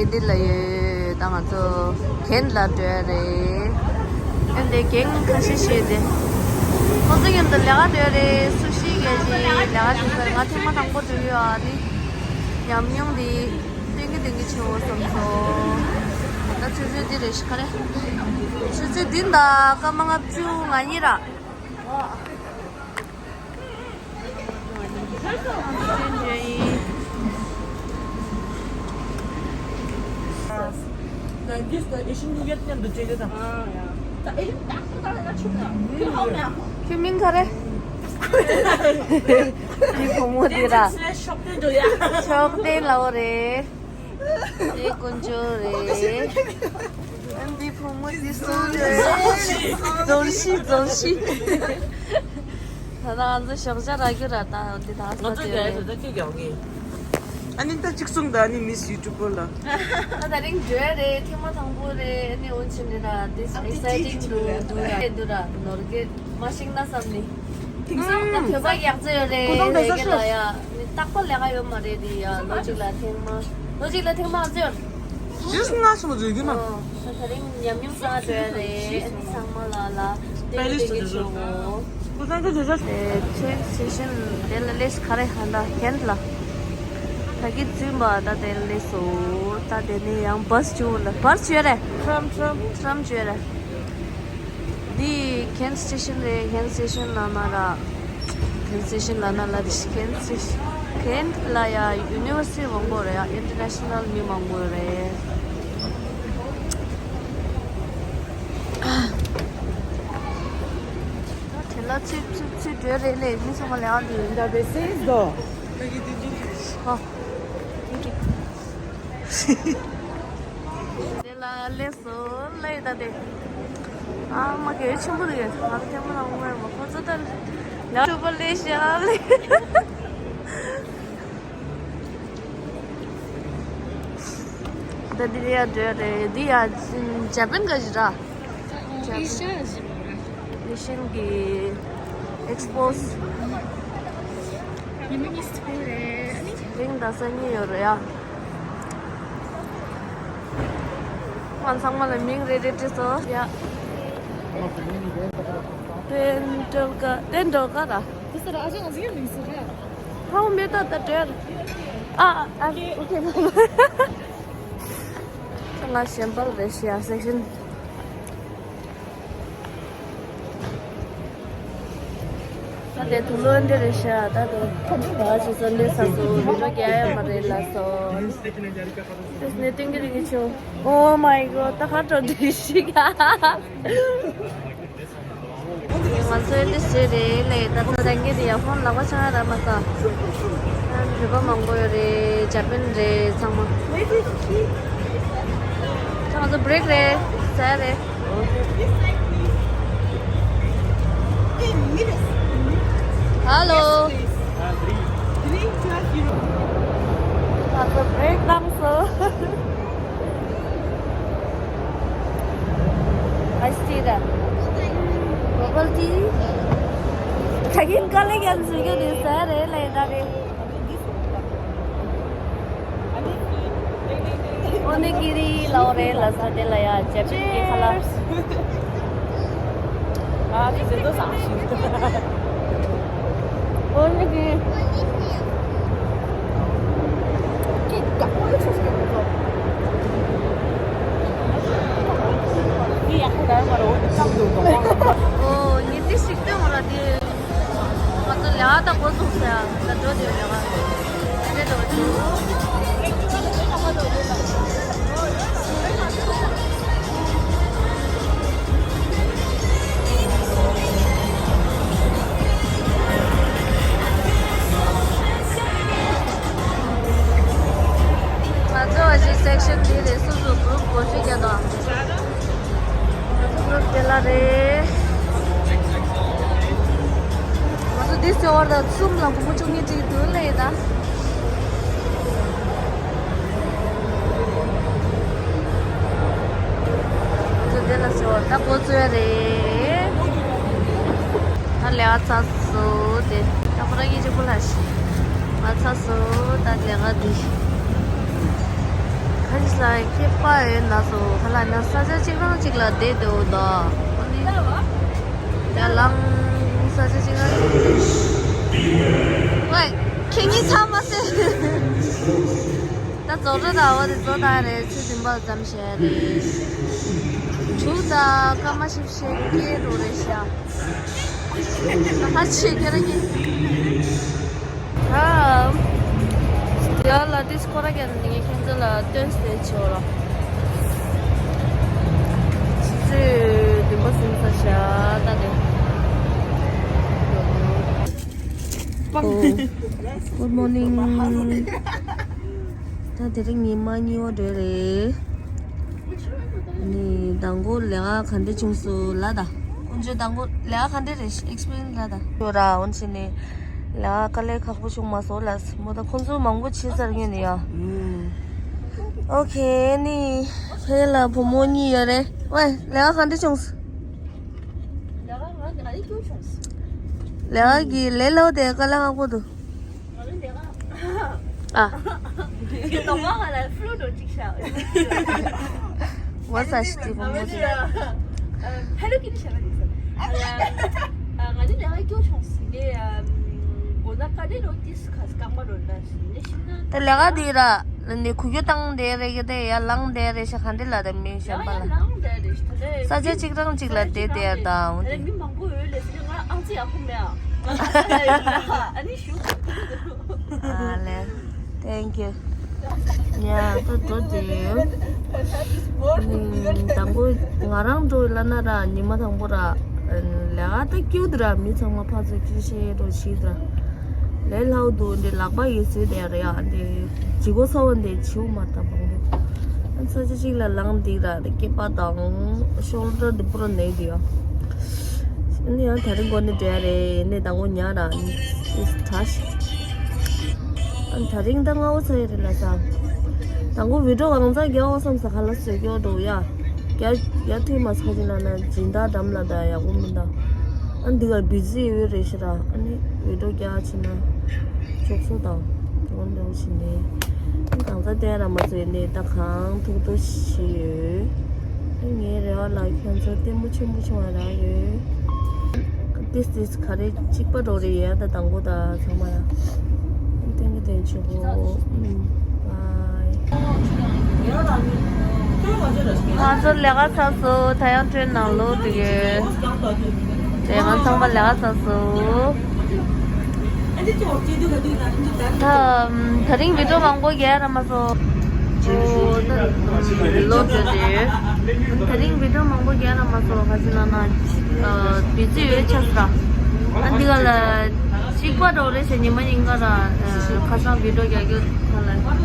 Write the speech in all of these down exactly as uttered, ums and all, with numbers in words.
འདི་ལ་ཡོད། ད་ང་ཚོ་གྷན་ལ་འགྲོ་ཡ་རེད། ཨ་འདི་རྒན་ཁ་ཤས་ཤིག་འདི་ཁོང་ཚོ་མཉམ་དུ་ལས་ཀ་འགྲོ་ཡ་རེད། སུ་ཤི་གས་ཅིག་ལས་ཀ་བྱེད་ས་རེད། ང་ཐེངས་མ་དང་པོ་འགྲོ་ཡོད། ཨ་ནི་ཉམས་མྱོང་འདི་ཏན་གི་ཏན་གི་ཆེ་བོ་བསམ་སོང་། ད་ཆུ་ཚོད་འདི་རེད་ཤག་ག་རེ། ཆུ་ཚོད་འདི་འདྲ་སྐར་མ་ལྔ་བཅུ་ང་གཉིས་ར། ཁྱོད་མིང་ག་རེ། འདི་བུ་མོ་འདི་ར། ཤོག་ལྡན་ལའོ་རེད། འདི་དཀོན་མཆོག་རེད། འདི་བུ་མོ་འདི་སུ་རེད། རྫོང་ཤི་རྫོང་ཤི། ད་ལྟ་ང་ཚོ་ཞོགས་ཇ་རག་རྒྱུ་ར། ད་འདི་ད་ང་ཚོ་རྒྱ་ཡ་ད་ཁྱོད་རྒྱག་གི། ཨ་ནི་ད་གཅིག་གསུང་ད། ཨ་ནི་མིས་ཡུ་ཊུབ་པར་ལ། ད་ད་རིང་འགྲོ་ཡ་རེད། ཐེངས་མ་དང་པོ་རེད། ཨ་ནི་འོན་ཆེ་ནི་ར་འདི་ཨེག་སའི་ཊིང་འདུག་འདུག་ར་འདུག་ར། ནོར་གི་མ་ཤེས་ན་བསམ་ནི། དེང་སང་ད་བོད་པ་ཡག་ཚོ་ཡོད་རེད། ལས་ཀ་ལ་ཡ་ནི་རྟག་པར་ལས་ཀ་ཡོད་མ་རེད། དེ་ཡ་ལོ་གཅིག་ལ་ཐེངས་མ། ལོ་གཅིག་ལ་ཐེངས་མ་ཨ་ཚོ་ཡོད། ཇུས་ང་སོ་མ་ཚོ་ཡོད་མ། ཨོ། ད་ད་རིང་ཉམས་མྱོང་བསགས་འགྲོ་ཡ་རེད། ཨ་ནི་ཚང་མ་ལ་ལ་ཏན་ཏན་གྱི་ཆེ་བོ། ཁོ་ཚང་ཚོ་དེ་ཚོ། ཨེ་ཊེན་སི་ཊེ་ཤན་དེ་ལ་སླེབས་ག་རེ་ཧ་ད་གྷན་ལ། ད་གི་རྫུན་པ་ད་དེ་ལ་སླེབས་སོང་། ད་དེ་ནས་ཡང་བྷ་སི་བྱོས་ལ། བྷ་སི་བྱོས་རེད། ཊམ་ཊམ། ཊམ་བྱོས་རེད། འདི་གྷན་སི་ཊེ་ཤན་རེད། གྷན་སི་ཊེ་ཤན་ལབ་ན་ར། གྷན་སི་ཊེ་ཤན་ལབ་ན་ལ་འདི་ཤི་གྷན་སི་ཊེ་ཤན། གྷན་ལ་ཡ་ཡུ་ནི་ཝར་སི་ཊི་མང་པོ་རེད་ཡ། ཨིན་ཊར་ནེ་ཤ་ནལ་མི་མང་པོ་རེད། དེ་ལ་ཚུད་ཚུད་ཚུད་འགྲོ་རེད་ལས། མི་ཚང་མ་ལས་ཨ་འདི་ཡིན་ད་བེ་སེས་དོ། ཨོ། དེ་ལ་ལས་སོ་ལས་ད་དེ། ཨ་མ་གལ་ཆེན་པོ་རེད། ང་ཐེངས་མ་རང་ངོ་མ་ཁོ་ཚོ་ད་ལ་ཐུབ་པ་ལས་ཤ་ལས། ད་འདི་ཡ་འདྲ་རེད། འདི་ཡ་ཇ་པན་ག་ཞིག་ར། ཨེ་ཤ་ཡ་ཞིག་ར། ཨེ་ཤན་གྱི་ཨེག་སི་པོ། ཉི་མ་གཉིས་སུ་ཐོན་རེད། རིང་ད་སང་ཉིན་ཡོད་རེད་ཡ། ང་ཚང་མ་ལ་མིང་རེ་རེ་བྲིས་སོང་ཡ། ཏན་ཏོལ་ཀ་ཏན་ཏོལ་ཀ་ར། དེ་སར་ཨ་ཅག་ང་ཚོའི་མིང་ཟེར་རེད། ཧའོ་མེ་ཏོག་ད་དྲན། ཨ་ཨ་ཨོ་ཁེ། ང་ཤན་པལ་རེད་ཤི་ཡ་སེག་ཤན། ད་དེ་དུ་ལོན་འདི་རེད་ཤ། ད་དེ་ད་ཅི་སོན་འདི་ས་སུ་བི་ཌིའོ་རྒྱག་ཡ་མ་རེད་ལ་སོ། དེ་ནས་ཏིང་གི་རིང་གི་ཆུ། Oh my god། ད་ཁ་དྲོ་འདི་ཤི་ག་ང་ཚོའི་འདི་ཟེར་རེད་ལས། ད་ཚོ་རང་གི་དེ་ཡ་ཧོན་ལག་པ་ཆང་ར་མ་ས། ཨ་རི་བ་མང་པོ་ཡོད་རེད། ཇ་པན་རེད་ཚང་མ། ད་ང་ཚོ་བྷི་རེག་རེད། ཟ་རེད། ཧ་ལོ། ང་ཚོ་བྷི་རེག་བཏང་སོང་། ཨའི་སི་ཊི་ར། བྷ་བལ་ཊི། ད་གིན་དཀའ་ལས་ཀྱང་འཛུལ་རྒྱུ་དེ་ཟ་རེད་ལས་ད་རེད། ཨོ་ནི་གི་རི་ལའོ་རེད་ལ་ས་དེ་ལ་ཡ་ཇ་པན་གི་ཁ་ལག་ཨ་ཅི་ཟེར་དོ་ས་ཞིག་ཨོ་ནི་གི། ཨོ་ཉི་ཏི་ཞིག་སྟོན་འོ་ར་དེ། ང་ཚོ་ལས་ཀ་ད་འགོ་ཚུགས་ཟེར་ཡ། ད་འགྲོ་དེ་ལས་ཀ་དེ་འགྲོ་ཚུགས། ང་ཚོ་ཨ་ཅེ་སེག་ཤན་འདི་རེད། སོ་སོ་གུ་རུབ་འགོ་ཁྲིད་རྒྱག་དང་། ང་ཚོ་གུ་རུབ་དེ་ལ་རེད། ང་ཚོ་འདི་སེ་བར་དང་གསུམ་ལ་བུ་མོ་བཅུ་གཉིས་གཅིག་འདུག་ལེ་ཡིན་ད། ང་ཚོ་དེ་ལ་སེ་བར་ད་འགོ་ཚུགས་ཡ་རེད། ད་ལས་ཀ་ཚར་སོང་། དེ་ད་ཁོ་རང་གཉིས་གཅིག་པུ་ལ་ཞིག་ང་ཚར་སོང་། ད་ལས་ཀ་འདི། ཁ་ཅིག་ལ་སྐྱེས་པ་ཡོད་ན་སོ་ཁ་ལ་ན་ས་ཆ་གཅིག་རང་གཅིག་ལ་བསྡད་འདུག་ད། ཨ་ནི་ཡ་ལང་ས་ཆ་གཅིག་རང་གཅིག་ཝེ། ཁྱེད་གཉིས་ཚང་མ་སེ། ད་རྫོགས་འགྲོ་ད་འོ་དེ་རྫོགས་ད་རེད། ཚེ་བདུན་པ་ཙམ་བཤད་རེད། དྲུག་དང་སྐར་མ་ཞིབ་བཤད་སྐྱེས་འགྲོ་རེད་ཤག་ཧ་ཆེ་ཁྱེད་རང་གཉིས། ཨ། ཡ་ལ་ཏིས་ཁོ་ར་ཀན་ནི་ཁྱེད་ཚོ་ལ་སྟོན་སྟེ་ཆོག་ལ། ཆུ་ཚོད་བདུན་པ་ཟིན་ཚར་ཤག་ད་དེ། Good morning. ད་དེ་རིང་ཉི་མ་གཉིས་པ་རེད། ནི་དང་པོ་ལས་ཀ་ག་འདྲ་བྱུང་སོང་ལ་ད། ཁོང་ཚོས་དང་པོ་ལས་ཀ་ག་འདྲ་རེད་ཨེགས་པི་རི་ཡན་སི་ལ་ད། ཡོད་ར་འོན་ཆེ་ནི་ལས་ཀ་དཀའ་ལས་ཁག་པོ་བྱུང་མ་སོང་ལ་མོ་ད་ཁོང་ཚོ་མང་པོ་བྱེད་ཚར་ངེས་ནི་ཡ། ཨོ་ཁེ་ནི་ཕེ་ལ་བུ་མོ་གཉིས་ཡོད་རེད། ཝེ་ལས་ཀ་ག་འདྲ་བྱུང་སོང་། ལས་ཀ་གི་ལས་སླ་པོ་དེ་དཀའ་ལས་ཁག་པོ་འདུག་ཨ། ང་ལ་ཕླུ་ཏོ་གཅིག་ཤ། ང་ས་ཞིག་དེ་བུ་མོ་ཞིག་ཧེ་ལོ་ཀི་ཊི་ཤ་ལ་ནི་ས། ང་ནི་ལས་ཀ་སྐྱོ་ཆུང་སི་ནས་མགོ་ན་ཀ་ནི་རོ་ཏིས་ཁ་སྐམ་པ་རོ་ན་སི་ནས་ཤི་ན། ད་ལས་ཀ་དེ་ར་ནི་ཁུ་ཁྱོ་བཏང་དེ་རེད་གི་དེ་ཡ་ལངས་དེ་རེད་ཤ་ག་འདི་ལ་དེ་མི་གཞན་པ་ལ། ཡ་ཡ་ལངས་དེ་རེད་ཤ་དེ། ས་ཆ་གཅིག་རང་གཅིག་ལ་བསྡད་དེ་ཡ་ད་འོང་དེ། མི་མང་པོ་ཡོད་ལས་སི་ནས་ང་ཨང་ཙི་ཡག་པོ་མེད་ཨ། ང་ས་ཡ་ཡོད་ལ་ཨ་ནི་ཞུ། ཨ་ལེ། Thank you. ཡ་ད་འགྲོ་དེ། ནི་དང་པོ་ང་རང་འགྲོ་ལ་ན་ར་ཉི་མ་དང་པོ་ར། ལས་ཀ་ད་སྐྱིད་དུ་ར་མི་ཚང་མ་ཕར་ཚུར་ཁྱི་ཤེས་འགྲོ་ཤི་དུ་ར། ལས་སླ་པོ་འདུག་འདི་ལག་པ་ཡི་ཟོས་དེ་ར་ཡ་འདི་ཇི་གོ་ས་བ་འདི་བྱིའུ་མ་ད་བང་འདུག་ས་ཆ་གཅིག་ལ་ལངས་འདི་ར་འདི་སྐེད་པ་དང་ཤོལ་ཌར་འདི་པུ་ར་ནས་འདི་ཡ། ནི་ཡང་དེ་རིང་གོ་ནི་འདྲ་རེད་ནི་དང་པོ་ཉ་ར་ནི་ཨིས་ཁྲ་ཤི། ཨ་ད་རིང་ད་ང་འོ་ཚ་ཡི་རེད་ལ་ས། དང་པོ་བི་ཌིའོ་གང་ཚ་རྒྱག་འོ་བསམ་ས་ཁ་ལ་བཟོས་སྐྱོ་འགྲོ་ཡ། རྒྱ་རྒྱ་ཐུས་མ་ཚ་ཅི་ན་ན་སྦྱིན་བདག་འགྲམ་ལ་ད་ཡག་པོ་མིན་ད། ཨ་འདི་ག་བི་ཛི་ཡོད་རེད་ཤི་ར་ཨ་ནི་བི་ཌིའོ་རྒྱག་ཕྱིན་ན་ཆོག་སོ་དང་འགྲོ་འགྲོ་ཕྱིན་ནས་ཨ་གང་ཚ་བསྟན་ར་མ་བཟོས་ནས་ད་གང་ཐུག་ཐུག་ཤི་ཡོད། ངའི་རེ་བ་ལ་ཁྱོད་ཚོ་ལྟད་མོ་ཆེན་པོ་བྱུང་བ་རག་ཡོད། ཏིས་ཏིས་ག་རེ་གཅིག་པ་འགྲོ་རེ་ཡ་ད་དང་པོ་ད་ཚང་མ་ཡ། ཏན་གི་ཏན་ཆུ་བོ། ཨུམ། བའི། ང་ཚོ་ལས་ཀ་ཚར་སོང་། ད་ཡང་ཊྲེན་ནང་ལོག་འགྲོ་གི་ཡོད། དེ་ང་ཚང་མ་ལས་ཀ་ཚར་སོང་། ད་ད་རིང་བི་ཌིའོ་མང་པོ་རྒྱག་ར་མ་སོང་། ཨོ་ད་ལོག་འགྲོ་རེད། ད་རིང་བི་ཌིའོ་མང་པོ་རྒྱག་ར་མ་སོང་། ག་ཅི་ན་ན་བི་ཛི་ཡོད་ཆགས་སོང་། ཨ་འདི་ག་ལ་གཅིག་པ་འགྲོ་རེད་ཟེར་ཉི་མ་ཉིན་ག་ར་ཁ་སང་བི་ཌིའོ་རྒྱག་རྒྱུ་ད་ལ་སྔོན་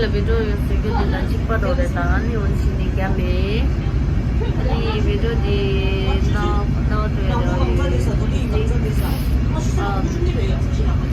ལ་བི་ཌིའོ་ཡོད་ཟེར་རྒྱུ་འདི་ལ་གཅིག་པ་འགྲོ་རེད། ད་ཨ་ནི་འོན་ཕྱིན་ནི་རྒྱག་མེད། ཨ་ནི་བི་ཌིའོ་འདི་ནང་ལྟ་བ་འགྲོ་ཡ་རེད་བ།